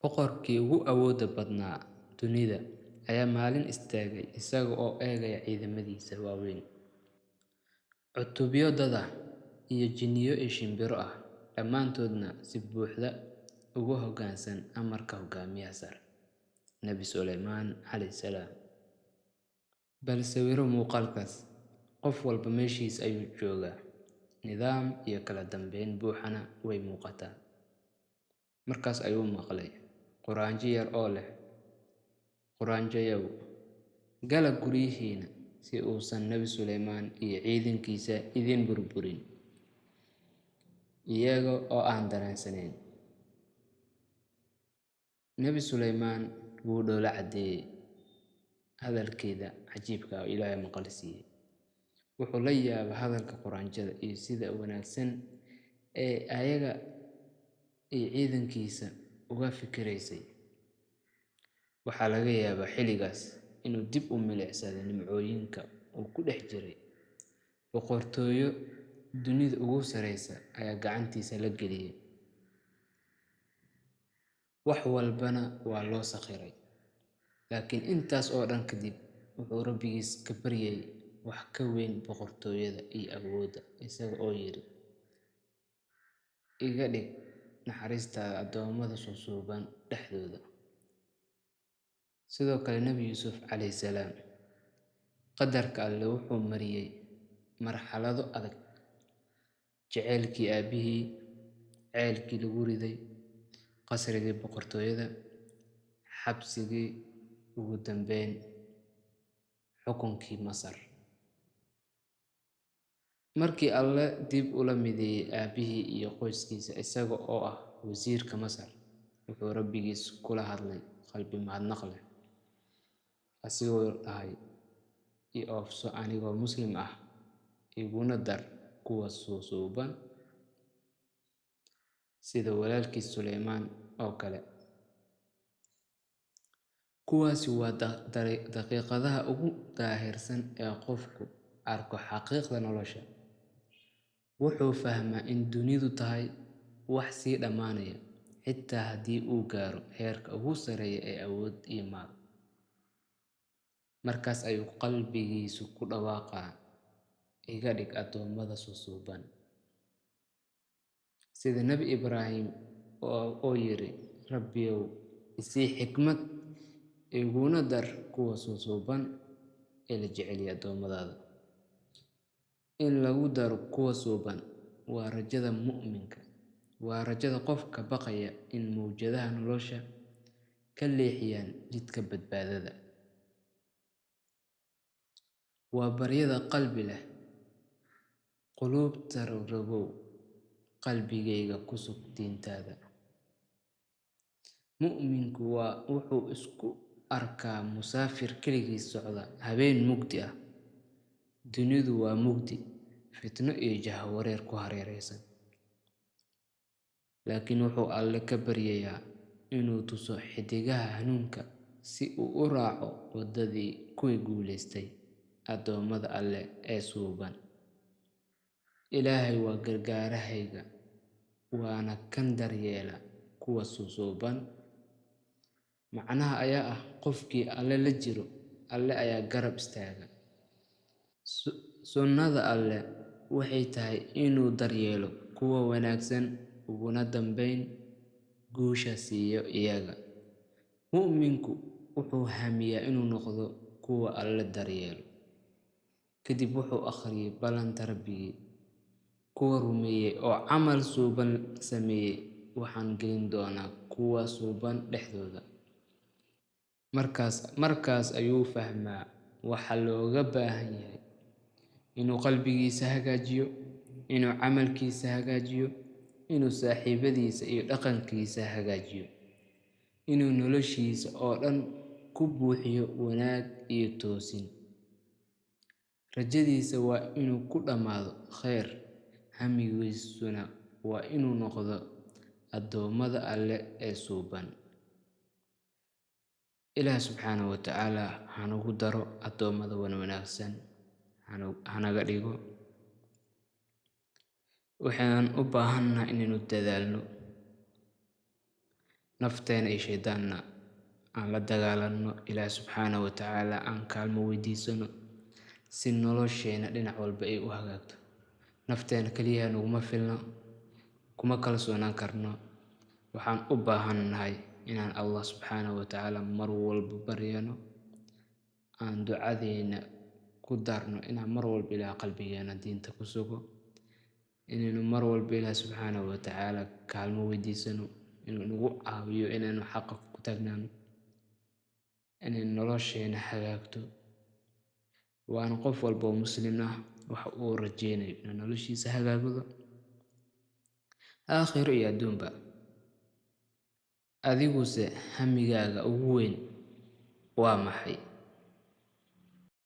Boqorkii ugu awoodda badnaa dunida ayaa maalin istaagay isaga oo eegaya ciidamadiisa waaweyn, cutubyo dad ah, iyo jinniyo iyo shimbiro ah, dhammaantoodna si buuxda ugu hoggaansan amarka hogaamiyaha sare, Nabi Suleymaan calayhi salaam. Bal sawiro muuqaalkaas: qof walba meeshiisa ayuu joogaa, nidaam iyo kala dambeyn buuxana way muuqataa. Markaas ayuu maqlay quraanjo yar oo leh, "Quraanjayow, gala guryihiinna si uusan Nabi Suleymaan iyo ciidankiisa idiin burburin," iyaga oo aan dareensanayn. Nabi Suleymaan wuu dhoola caddeeyay hadalkeeda cajiibka ah oo Ilaahay maqal siiyey. Wuxuu la yaabay hadalka quraanjada iyo sida wanaagsan ee ayaga iyo ciidankiisa uga fikiraysay. Waxaa laga yaabaa xilligaas inuu dib u milicsaday nimcooyinka uu ku dhex jiray. Boqortooyo dunida ugu sarreysa ayaa gacantiisa la geliyay, wax walbana waa loo sakhiray. Laakiin intaas oo dhan kadib, wuxuu Rabbigiis ka baryay wax ka weyn boqortooyada iyo awoodda, isaga oo yiri, "Iga dhig naxariistaada addoommada suusuuban dhexdooda." Sidoo kale Nabi Yuusuf calayhi salaam, qadarka Alle wuxuu mariyay marxalado adag: jacaylkii aabbihii, ceelkii lagu riday, qasrigii boqortooyada, xabsigii, ugu dambeyn xukunkii Masar. Markii Alle dib ula mideeyay aabbihii iyo qoyskiisa isaga oo ah wasiirka Masar, wuxuu Rabbigiis kula hadlay qalbi mahadnaq leh, asigoo dhahay, "I oofso anigoo Muslim ah, iguna dar kuwa suusuuban," sida walaalkiis Suleymaan oo kale. Kuwaasi waa daqiiqadaha ugu daahirsan ee qofku arko xaqiiqda nolosha. Wuxuu fahmaa in dunidu tahay wax sii dhammaanaya, xitaa haddii uu gaaro heerka ugu sarreeya ee awood iyo maal. Markaas ayuu qalbigiisu ku dhawaaqaa, "Iga dhig addoommada suusuuban." Sida Nabi Ibraahim oo yiri, "Rabbiyow, i sii xikmad, iguna dar kuwa suusuuban ee la jecel yahay addoommadaada." In lagu daro kuwa suuban waa rajada mu'minka, waa rajada qofka baqaya in mowjadaha nolosha ka leexiyaan jidka badbaadada. Waa baryada qalbi leh, "Quluubta rogrogow, qalbigayga ku sug diintaada." Mu'minku wuxuu isku arkaa musaafir kaligiis socda habeen mugdi ah. Dunidu waa mugdi, fitno iyo jahawareer ku hareeraysan. Laakiin wuxuu Alle ka baryayaa inuu tuso xiddigaha hanuunka si uu u raaco waddadii kuwii guulaystay, addoommada Alle ee suuban. Ilaahay waa gargaarahayga, waana kan daryeela kuwa suusuuban. Macnaha ayaa ah qofkii Alle la jiro, Alle ayaa garab istaaga. Sunnada Alle waxay tahay inuu daryeelo kuwa wanaagsan uguna dambayn guusha siiyo iyaga. Mu'minku wuxuu hammiyaa inuu noqdo kuwa Alle daryeelo. Kadib wuxuu akhriyay ballanta Rabbigii, "Kuwa rumeeyay oo camal suuban sameeyay waxaan gelin doonaa kuwa suuban dhexdooda." Markaas ayuu fahmaa waxa looga baahan yahay: inuu qalbigiisa hagaajiyo, inuu camalkiisa hagaajiyo, inuu saaxiibadiisa iyo dhaqankiisa hagaajiyo, inuu noloshiisa oo dhan ku buuxiyo wanaag iyo toosin. Rajadiisa waa inuu ku dhammaado khayr, hammigiisuna waa inuu noqdo addoommada Alle ee suuban. Ilaah subxaanahu wa tacaala hanagu daro addoommada wanaagsan, hanaga dhigo. Waxaan u baahannahay inaynu dadaalno. Nafteena iyo shaydaanna aan la dagaalanno, Ilaah subxaanahu wa tacaala aan kaalmo weydiisano si nolosheena dhinac walba ay u hagaagto. Nafteena kaliya naguma filno, kuma kalsoonaan karno. Waxaan u baahannahay inaan Allah subxaanahu wa tacaala mar walba baryano, aan ducadeena ku darno inaan mar walba Ilaah qalbigeena diinta ku sugo, inaynu mar walba Ilaah subxaanahu wa tacaala kaalmo weydiisano, inuu nagu caawiyo inaynu xaqa ku taagnaano, inay nolosheena hagaagto. Waana qof walba oo muslim ah waxa uu rajeynayo inuu noloshiisa hagaagdo aakhiro iyo adduunba. Adiguse hammigaaga ugu weyn waa maxay?